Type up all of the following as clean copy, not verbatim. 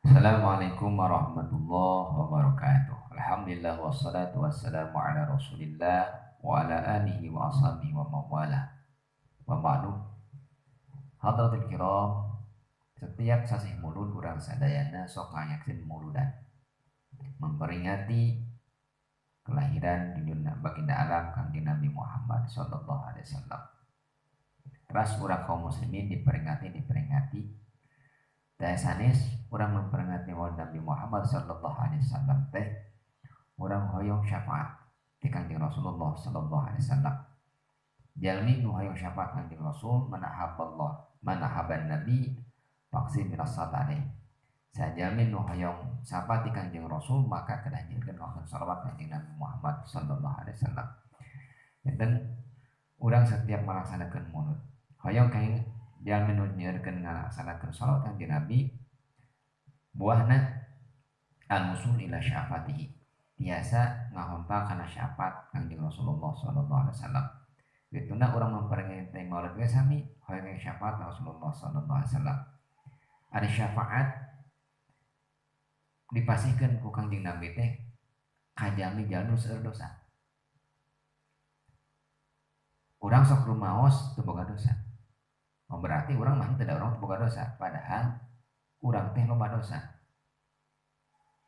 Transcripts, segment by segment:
Assalamualaikum warahmatullahi wabarakatuh. Alhamdulillah wassalatu wassalamu ala Rasulillah wa ala alihi wa ashabihi wa mawalah. Wa ba'du. Hadratil kiram, setiap sasih mulud urang sadayana sok ngayakeun muludan, memperingati kelahiran junjungan baginda alam Kangjeng Nabi Muhammad sallallahu alaihi wasallam. Teras urang kaum muslimin diperingati. Teh sanes urang memperingati Maulid Nabi Muhammad sallallahu alaihi wasallam teh urang hoyong syafaat ti Kangjeng Rasulullah sallallahu alaihi wasallam. Jalmi nu hoyong syafaat Kangjeng Rasul man ahabballah man ahabban nabi faqsim minas salati. Sajalmi nu hoyong syafaat ti Kangjeng Rasul maka kedah nyieurkeun waktu salawat Kangjeng Nabi Muhammad sallallahu alaihi wasallam. Janten urang setiap melaksanakeun maulud hoyong kenging jalmi nu nyieurkeun ngalaksanakeun salawat Kangjeng Nabi buahna al-wusul ila syafaatihi, tiasa ngahontal kana syafaat Kangjeng Rasulullah sallallahu alaihi wasallam. Kituna urang memperingati maulid ge sami hoyong syafaat Rasulullah sallallahu alaihi wasallam. Ada syafaat dipasihkeun ku Kangjeng Nabi teh ka jalmi-jalmi nu seueur dosa. Urang sok rumaos teu boga dosa. Oh, berarti urang mah teu da urang teu boga dosa, padahal urang teh loba dosa.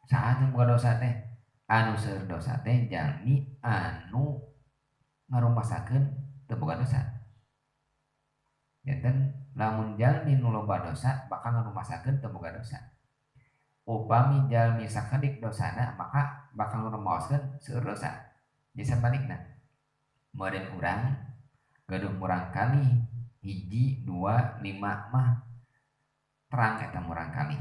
Saha nu boga dosa teh? Anu seueur dosa teh jalmi anu ngarumasakeun teu boga dosa. Janten lamun jalmi nu loba dosa bakal ngarumasakeun teu boga dosa. Upami jalmi sakedik dosana maka bakal ngarumaoskeun seueur dosa. Jadi sabalikna, meureun urang gaduh murang kali 1, 2, 5 mah terang eta murang kali.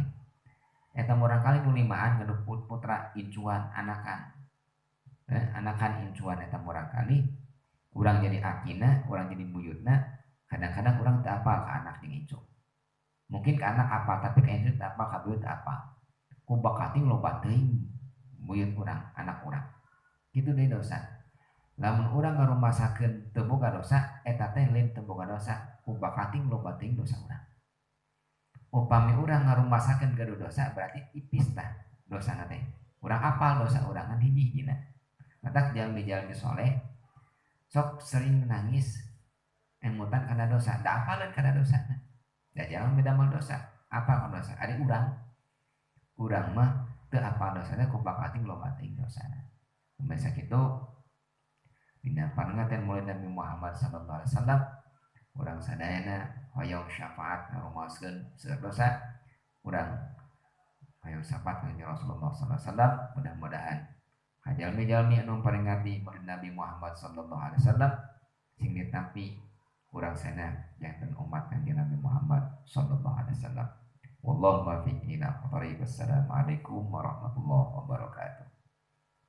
Eta murang kali nu limaan gaduh putra incuan anakan. Anakan incuan eta murang kali urang jadi akina, urang jadi buyutna, kadang-kadang urang teu apal ka anak jeung incu. Mungkin ka anak apal tapi ka incu teu apal, ka buyut teu apal. Ku bakating loba teuing buyut urang, anak urang. Kitu deui dosa. Lamun urang ngarumasakeun teu boga dosa, eta teh lain teu boga dosa, ku bakating loba teuing dosa urang. Upami urang ngarumasakeun gaduh dosa berarti ipis tah dosana teh. Urang apal dosa urang ngan hiji-hijina. Matak jalmi-jalmi soleh sok sering nangis emutan kana dosa, da apaleun kana dosana. Da jangan midamel dosa, apal kana dosa. Ari urang mah teu apal dosana ku bakating loba teuing dosana. Pemirsa kitu dina pangaten Maulid Nabi Muhammad sallallahu alaihi wasallam urang sadayana hoyong syafaat ngarumaoskeun seueur dosa, urang hoyong syafaat ka Rasulullah sallallahu alaihi wasallam. Mudah-mudahan jalmi-jalmi anu memperingati Maulid Nabi Muhammad sallallahu alaihi wasallam sing ditampi urang sana janten umat Kanjeng Nabi Muhammad sallallahu alaihi wasallam. Wallahu muwaffiq ila aqwamit thoriq. Wassalamualaikum warahmatullahi wabarakatuh.